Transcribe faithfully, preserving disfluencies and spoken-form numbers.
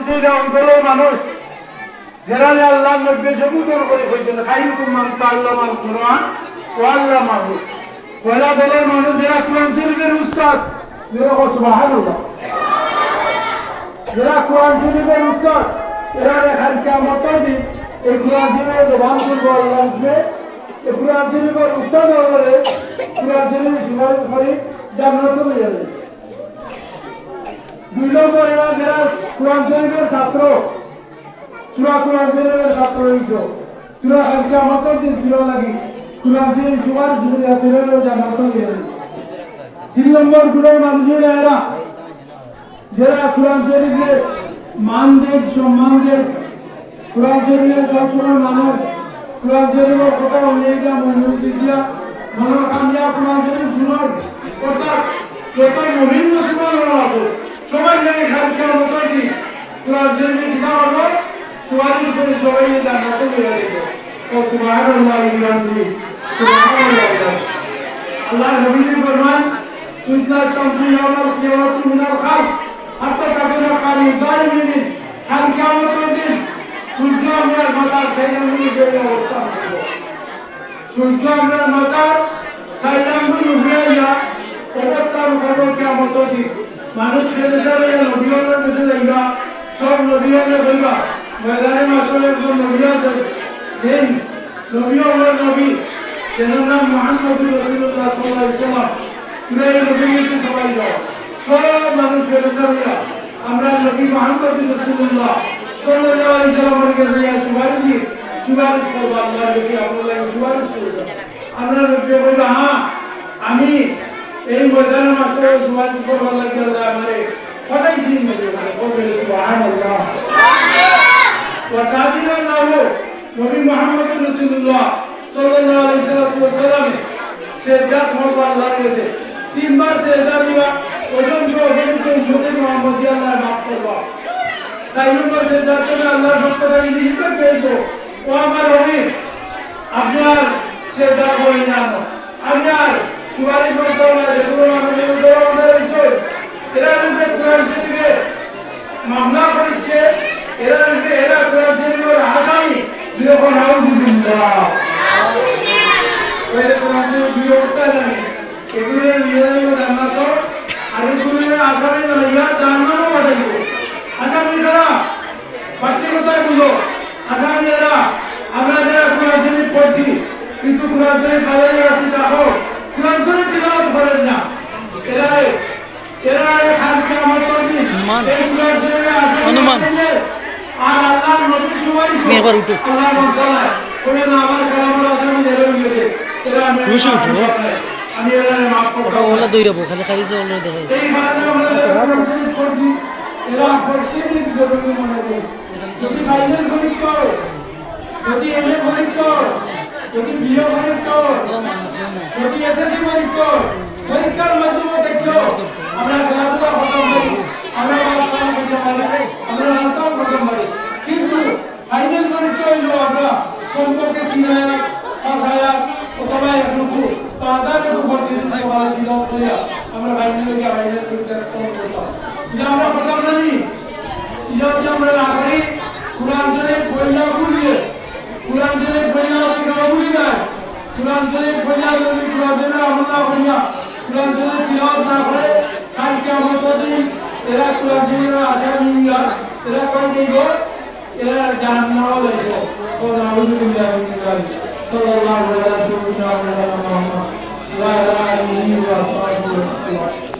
দুইটা অঞ্চলর মানুষ, যেরারে আল্লাহর নবী সম্বোধন করি কইছইন, "খাইরুকুম মান তাআল্লামাল কুরআন ওয়া আল্লামাহু।" পয়লা দলর মানুষ যেরা কোরআন শরীফের উস্তাদ, যেরা কও সুবহানাল্লাহ। যেরা কোরআন শরীফের উস্তাদ, এরারে কাল কিয়ামতর দিন এই কোরআন শরীফর জবান খুলবো আল্লাহর হুকুমে, এই কোরআন শরীফর উস্তাদ অকলে কোরআন শরীফ সুপারিশ করি জান্নাতো নিয়া যাইবো। দুই নম্বর, এরা যেরা কোরআন শরীফের ছাত্র, তোরা কোরআন শরীফের ছাত্র অইছো, তোরা কাল কিয়ামতর দিন তোরার লাগি কোরআন শরীফ সুপারিশ করিয়া তোরারেও জান্নাতো নিয়া যাইবো। তিন নম্বর গুরুর মানুষ অইলা এরা, যেরা কোরআন শরীফরে মান দেয়, সম্মান দেয়, কোরআন শরীফরে সবসময় মানইন, কোরআন শরীফর কথা অইলে এটা মনোযোগ দিয়া, মনর কান দিয়া কোরআন শরীফ হুনইন। অর্থাৎ যত মুমিন মুসলমান অকল আছো, সবাই যেন কাল কিয়ামতর দিন কোরআন শরীফে কিতাব অকল সুপারিশ করি সবাইরে জান্নাতো নিয়া যাইবো। কও সুবহানাল্লাহি ওয়া বিহামদিহি, সুবহানাল্লাহ। আল্লাহর নবীজি ফরমান, "তুদনা শামসু ইয়াওমাল কিয়ামাতি মিনাল খালক, হাত্তা তাকুনা কারনাজ জালিমিন।" কাল কিয়ামতর দিন সূর্য আমরার মাথার চাইর আঙ্গুল উপরে অবস্থান করবো। সূর্য আমরার মাথার চাইর আঙ্গুল উপরে আইয়া অবস্থান করবো কিয়ামতর দিন। মানুষ ফেরেশান অইয়া নবী অকলর গেছে যাইবা, সব নবী অকলরে কইবা, ময়দানে মাশরো একজন নবী আছে, যেই নবী অকলর নবী, যেনর নাম মুহাম্মাদুর রাসূলুল্লাহ সাল্লাল্লাহু আলাইহি ওয়াসাল্লাম। তোরা এই নবীর গেছে সবাই যাও। সব মানুষ ফেরেশান অইয়া, আমরা নবী মুহাম্মাদুর রাসূলুল্লাহ সাল্লাল্লাহু আলাইহি ওয়াসাল্লামর গেছে যাইয়া সুপারিশ, সুপারিশ করবো, আল্লাহর নবী আপনার লাগি সুপারিশ করবো। আমরা নবীয়ে কইবা, "হ্যাঁ, আমি এই ময়দানে মাশরো সুপারিশ করবার লাগি আল্লাহ আমারে পাঠাইছইন।" সুবহানাল্লাহ। ওয়া সাজিদান লাহু, নবী মুহাম্মদুর রাসূলুল্লাহ সাল্লাল্লাহু আলাইহি ওয়াসাল্লাম সেজদাত হবা আল্লাহর গেছে। তিনবার সেজদা দিবা, অসংখ্য অগণিত উম্মতে মুহাম্মদী আল্লাহ মাফ করবা। চাইর নম্বর সেজদাত আল্লাহর পক্ষ থাকি হিসাব পেইবো, "ও আমার হাবিব, আপনার সেজদা করি না, আপনার সুপারিশ করতে হবে না, যেগুলো আমাদের উপরে আমাদের বিষয়, এরা যদি কোরআন শরীফে মামলা করেছে, এরা যদি, এরা কোরআন শরীফের আসামি, যেরকম নাউজুবিল্লাহ।" ওই যে কোরআন শরীফের দুই অবস্থা জানি, এগুলো নিয়ে যাইবো জান্নাত, আর এগুলো আসামি বানাইয়া জাহান্নামে পাঠাইবো। আসামি কারা? বাড়তি কথায় বুঝো, আসামি এরা, আমরা যারা কোরআন শরীফ পড়ছি, কিন্তু কোরআন শরীফ ফালাই রাখছি, দেখো, কোরআন শরীফ তিলাওয়াত করেন না। এরা, এরা এই কাল কিয়ামতর দিন অনুমান। এই কোরআন শরীফের আসামি অনুমান। বানাইলে আর আল্লাহর নবীর সুপারিশ তুমি একবার উঠো। আল্লাহর মাধ্যমে বলে না, আমার কালামের আসামি যারা হয়ে গেছে, এরা আমি রুশু উঠো। আমি এরা মাফ করতে ওটা ওলা দৌড়াবো, খালি খালি যে ওলা দেখাই। এই কারণে আমরা যারা কোরআন শরীফ পড়ছি, এরা পড়ছি, কিন্তু জরুরি মনে করি। যদি ফাইনাল পরীক্ষা হয়, যদি এমএ পরীক্ষা হয়, যদি বিএ পরীক্ষা হয়, যদি এসএসসি পরীক্ষা হয়, পরীক্ষার মাধ্যমে দেখলেও আমরা খেলাধুলা করতাম পারি, আমরা পড়াশোনা করতাম পারি, আমরা নাস্তাও করতাম পারি। কিন্তু ফাইনাল পরীক্ষা হইল আমরা সম্পর্কে তিন আয়াত, পাঁচ আয়াত অথবা এক রুকু বা আধা রুকু প্রতিদিন সকালে তিলাওয়াত করিয়া আমরা ফাইনালে গিয়া ফাইনাল পরীক্ষা অর্পণ করতাম। যে আমরা করতাম না নি? ইটা যদি আমরা না করি, কোরআন শরীফ পড়িয়া ভুললে, কোরআন শরীফ পড়িয়া যদি কেউ ভুলি যায়, কোরআন শরীফ পড়িয়া যদি কোরআন শরীফের আমল না করিয়া, কোরআন শরীফ তিলাওয়াত না করে, কাল কিয়ামতর দিন এরা কোরআন শরীফের আসামি অইয়া, এরা কই যাইবো? এরা জাহান্নামে যাইবো। তো নাউজুবিল্লাহি মিন যালিক। সাল্লাল্লাহু আলা সাইয়্যিদিনা ওয়া মাওলানা মুহাম্মদ ওয়া আলা আলিহি ওয়া আসহাবিহি ওয়া সাল্লাম।